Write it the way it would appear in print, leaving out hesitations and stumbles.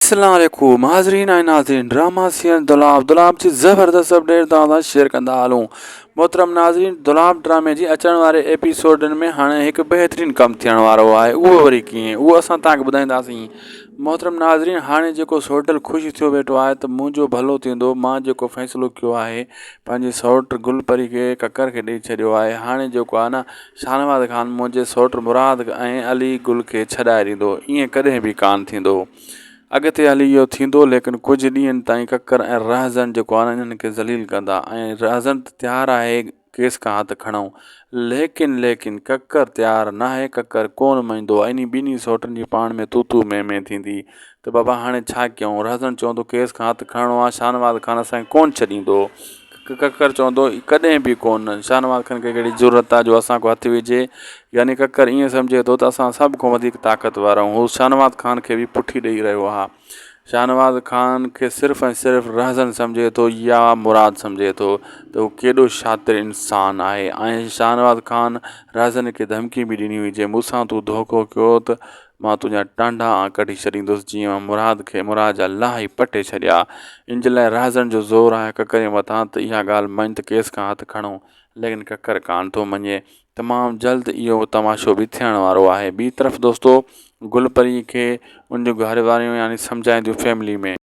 اسلام عليڪم حاضرين ۽ ناظرين ڊراما سيريل دولاب دولاب جي زبردست اپڊيٽ توهان سان شيئر ڪندا هلون محترم ناظرين دولاب ڊرامي جي اچڻ واري ايپيسوڊن ۾ هاڻي هڪ بهترين ڪم ٿيڻ وارو آهي اهو وري ڪيئن اهو اسان توهان کي ٻڌائينداسين محترم ناظرين هاڻي جيڪو سوٽل خوش ٿيو ويٺو آهي ته منهنجو ڀلو ٿيندو مان جيڪو فيصلو ڪيو آهي پنهنجي سوٽ گل پري کي ڪڪر کي ڏئي ڇڏيو آهي هاڻي جيڪو آهي نه شاهنواز خان منهنجي سئوٽ مراد ۽ علي گل کي ڇڏائي ڏيندو. ائين ڪڏهن به ڪانه ٿيندو. اڳتي هلي اهو ٿيندو ليڪن ڪجهه ڏينهن تائين ڪڪر ۽ رهزن جيڪو آهي انهن کي ذليل ڪندا ۽ رهزن ته تيار آهي ڪيس کان هٿ کڻون ليڪن ليڪن ڪڪر تيار ناهي ڪڪر ڪونه مڃندو انهي ٻنهي سئوٽن جي پاڻ ۾ تو تو مين مين ٿيندي ته بابا هاڻي ڇا ڪيون رهزن چوندو ڪيس کان هٿ کڻڻو آهي شاهنواز خان اسان کي ڪونه ڇڏيندو. ڪڪر چوندو، ڪڏهن به ڪونه. شاهنواز خان کي ڪهڙي جرئت آ جو اسان کان هٿ وجهي. يعني ڪڪر ائين سمجهي ٿو ته اسان سڀ کان وڌيڪ طاقتور آهيون. هو شاهنواز خان کي به پٺي ڏئي رهيو آ. شاهنواز خان کي صرف ۽ صرف رهزن سمجهي ٿو يا مراد سمجهي ٿو ته هو ڪيڏو شاطر انسان آهي ۽ شاهنواز خان رهزن کي ڌمڪي به ڏني هئي جي مون سان تون ڌوڪو ڪيو ته مان تنهنجا ٽانڊا آن ڪڍي ڇڏيندس جيئن مان مراد کي مراد جا لاهي پٽي ڇڏيا. ان جي لاء رهزن جو زور آهي ڪڪر جي مٿان ته اها ڳالهه مڃ ته ڪيس کان هٿ کڻو ليڪن ڪڪر ڪانه ٿو مڃي. تمام جلد اهو تماشو به ٿيڻ وارو آهي. ٻي طرف دوستو گل پري کي ان جون گهر واريون يعني سمجهائين ٿيون فيملي ۾.